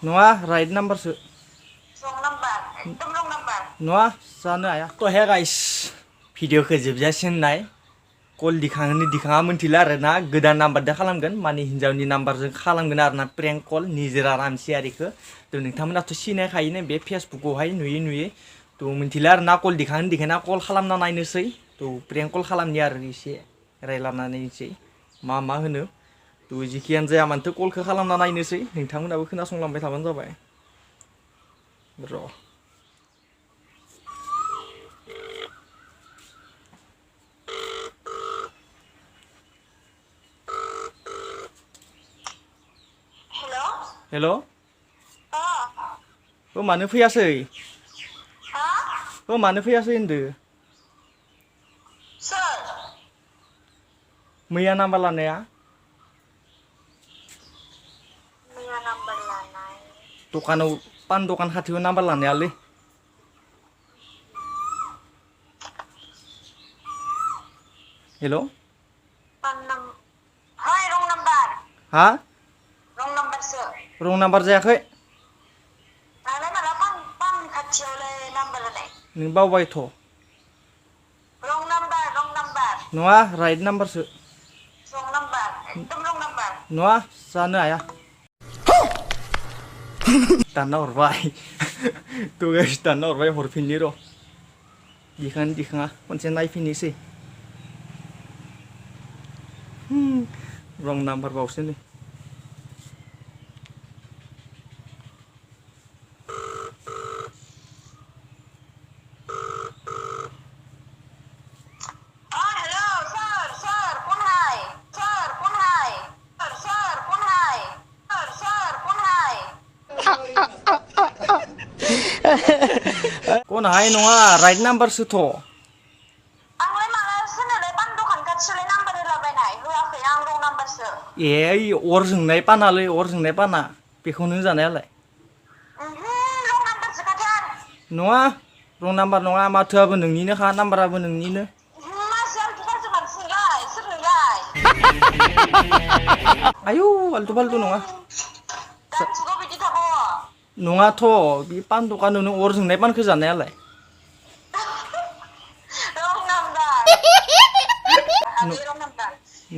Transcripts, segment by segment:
नङा राइट नाम्बारसो रं नाम्बार एकदम रं नाम्बार नङा जानो हाया थ' हे गाइस भिडिअखौ जोबजासिम नाय कल दिखाङा मोनथिला आरो ना गोदान नाम्बारजों खालामगोन माने हिन्जावनि नाम्बारजों खालामगोन आरो ना प्रेंक कल निजोरा रामसियारिखौ थ' नोंथांमोनाथ' सिनायखायोनो बे फेसबुकआवहाय नुयै थ' मोनथिला आरो ना कल दिखाङा कल खालामना नायनोसै थ' प्रेंक कल खालामनि आरो एसे रायलायनानैसै मा होनो थ' जिखियानो जाया मानोथो कलखौ खालामना नायनोसै नोंथांमोनाबो खोनासंलांबाय थाबानो जाबाय र' हेल' मानो फैयासै मानो फैयासै होनदो मैया नाम्बार लानाया दखानाव पान दखान खाथियाव नाम्बार लानायालै हेल' हा रं नाम्बार जायाखै नों बावबायथ' नङा राइट नाम्बारसो नङा जानो हाया दानना हरबाय थ' गाइस दानना हरबाय हरफिननि र' दिखाङा खनसे नायफिननोसै रं नाम्बार बावसो नै कनहाय नङा राइट नाम्बारसोथ' ए ओइ अर जोंनाय पानालै अर जोंनाय पाना बेखौनो जानायालाय नङा रं नाम्बार नङा माथोआबो नोंनिनोखा नाम्बाराबो नोंनिनो आयौ आल्टु फाल्टु नङा नङाथ' बे पान दखानावनो अर जोंनाय पानखौ जानायालाय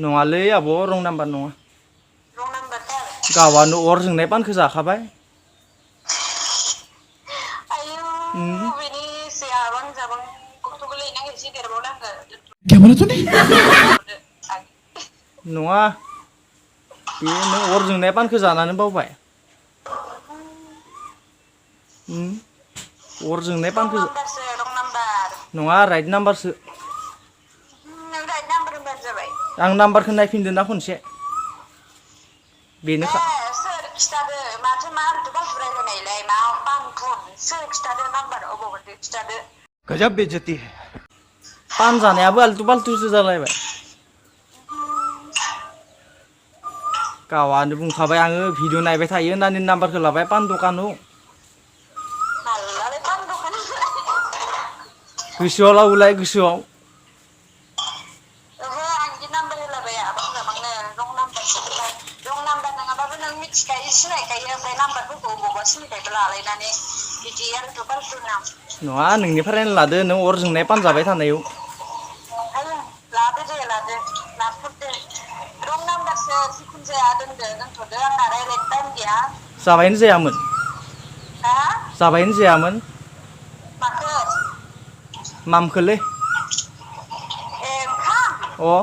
नङालै आब' रं नाम्बार नङा गावआनो अर जोंनाय पानखौ जाखाबाय नङा बे नों अर जोंनाय पानखौ जानानै बावबाय अर जोंनाय पानखौ नङा राइट नाम्बारसो आं नाम्बारखौ नायफिनदो ना खनसे बेनोखा गजब बेइज्जती है पान जानायाबो आल्टु फाल्टुसो जालायबाय गावआनो बुंखाबाय आङो भिडिअ नायबाय थायो होननानै नाम्बारखौ लाबाय पान दखानाव गोसोआव लाबोलाय गोसोआव नङा नोंनिफ्रायनो लादो नों अर जोंनाय पान जाबाय थानायाव जाबायनो जायामोन मामखोलै अ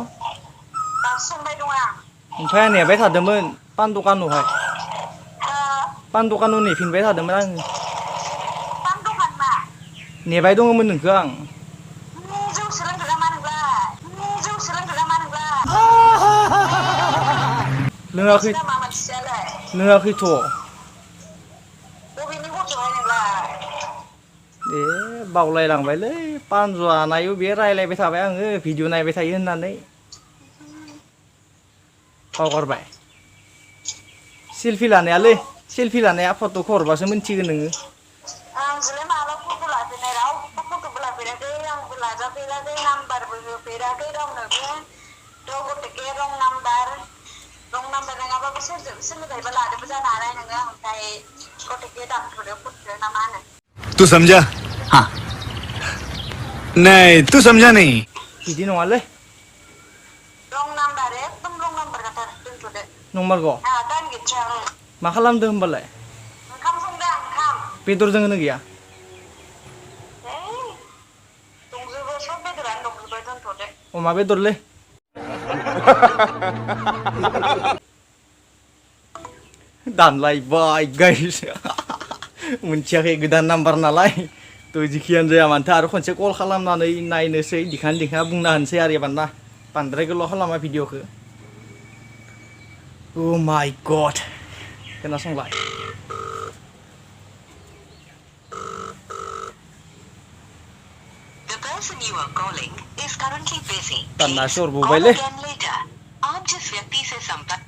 ओमफ्राय आं नेबाय थादोंमोन पान दखानावहाय पान दखानाव नेफिनबाय थादोंमोन आङो नेबाय दङमोन नोंखौ आं लोङाखैथ' ए बावलायलांबायलै पान जानायाव बे रायलायबाय थाबाय आङो भिडिअ नायबाय थायो होननानै बावगारबाय सेलफि लानाया फट'खौ हरबासो मिन्थिगोन नोङो रं नाम्बार नङाबाबो सोरनिफ्रायबा लादोंबो जानो हानाय नोङो ओमफ्राय गथ'खौ दानथ'दो फुटदो ना मा होनो तू समझा हाँ नहीं तू समझा नहीं बिदि नङालै रं नाम्बार एकदम रं नाम्बार खाथार दोनथ'दो नंमारगौ आंहा टाइम गैथ्रा मा खालामदों होमबालाय ओंखाम संदों ओंखाम बेदर दोङो ना गैया दंजोबो सब बेदरानो दंजोबो दोनथ'दो अमा बेदरलै दानलायबाय गाइस मोनथियाखै गोदान नाम्बार नालाय थ' जिखियानो जाया मानोथो आरो खनसे कल खालामनानै नायनोसै दिखांना बुंना होनोसै आरो एबार ना बांद्राय गोलाव खालामा भिडिअखौ अ माय गड खोनासंलाय The person you are calling is currently busy. दानना Please सरबोबायलै call again later. आप जिस व्यक्ति से संपर्क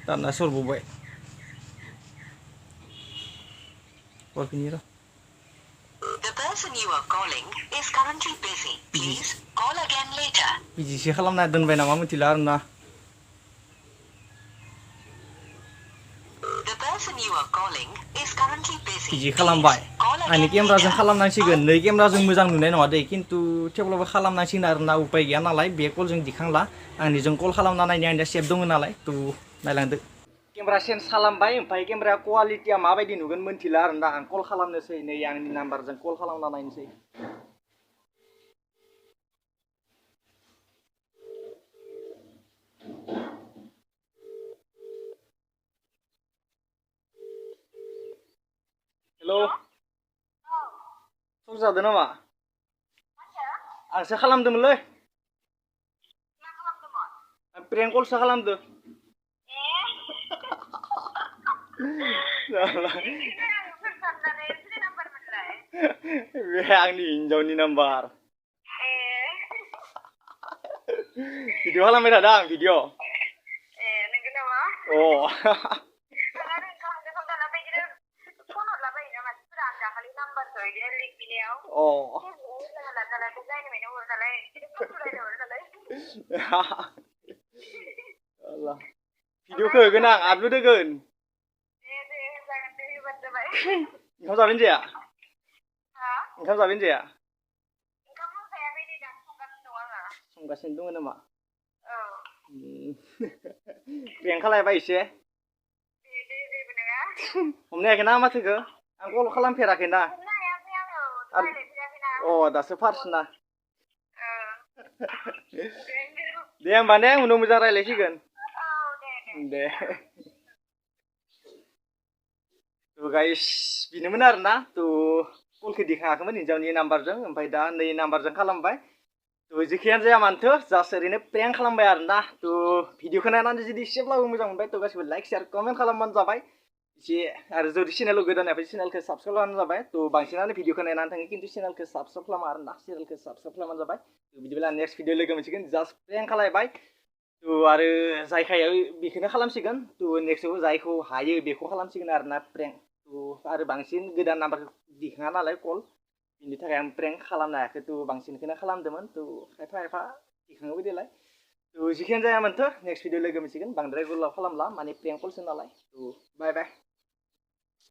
दानना सरबोबाय हरफिननि र' The person you are calling is currently busy. Please call again later. बिदिसो खालामना दोनबाय नामा मिथिला आरोना The person you are calling is currently busy. बिदि खालामबाय आंनि केमेराजों खालामनांसिगोन नै केमेराजों मोजां नुनाय नङा दै खिन्थु थेवब्लाबो खालामनांसिगोन आरोना उपाय गैया नालाय बे कलजों दिखांला आंनिजों कल खालामना नायनो आंनिया सेभ दङ नालाय थ' नायलांदो केमेरा चेन्ज खालामबाय ओमफ्राय केमेरा क्वालिटिया माबायदि नुगोन मोनथिला आरोना आं कल खालामनोसै नै आंनि नाम्बारजों कल खालामना नायनोसै हेल' सम जादों नामा आंसो खालामदोंमोनलै आं प्रेंक कलसो खालामदो बे आंनि हिनजावनि नाम्बार भिडिअ खालामबाय थादों आं भिडिअ नंगौ नामा अ भिडिअखौ होगोन आं आपल'ड होगोन ओंखाम जाबाय जाया ओंखाम जाबाय जाया संगासिनो दङ नामा प्रेंक खालायबाय एसे हमनो हायाखैना माथोखौ आं कल खालामफेराखैना अ दासो फार्स्ट ना दे होमबा ने उनाव मोजां रायज्लायसिगोन दे थ' गाइस बेनोमोन आरोना थ' कलखौ दिखाङाखैमोन हिनजावनि नाम्बारजों ओमफ्राय दा नै नाम्बारजों खालामबाय थ' जेखियानो जाया मानोथो जास्ट ओरैनो प्रेंक खालामबाय आरोना थ' भिडिअखौ नायनानै जुदि एसेब्लाबो मोजां मोनबाय थ' गासिबो लाइक शेयार कमेन्ट खालामबानो जाबाय एसे आरो जुदि चेनेलाव गोदान फैयो चेनेलखौ साबसक्राइब खालामबानो जाबाय थ' बांसिनानो भिडिअखौ नायनानै थाङो खिन्थु चेनेलखौ साबसक्राइब खालामा आरोना चेनेलखौ साबसक्राइब खालामबानो जाबाय थ' बिदिब्ला नेक्स्ट भिडिअ लोगो मोनसिगोन जास्ट प्रेंक खालायबाय थ' आरो जायखाया बेखौनो खालामसिगोन थ' नेक्स्टआव जायखौ हायो बेखौ खालामसिगोन आरोना प्रेंक थ' आरो बांसिन गोदान नाम्बारखौ दिखाङा नालाय कल बिनि थाखाय आं प्रेंक खालामनो हायाखै थ' बांसिनखौनो खालामदोंमोन थ' खायफा खायफा दिखाङोबो देलाय थ' जिखियानो जायामोनथ' नेक्स्ट भिडिअ लोगो मोनसिगोन बांद्राय गोलाव खालामला माने प्रेंक कलसो नालाय थ' बाय बाय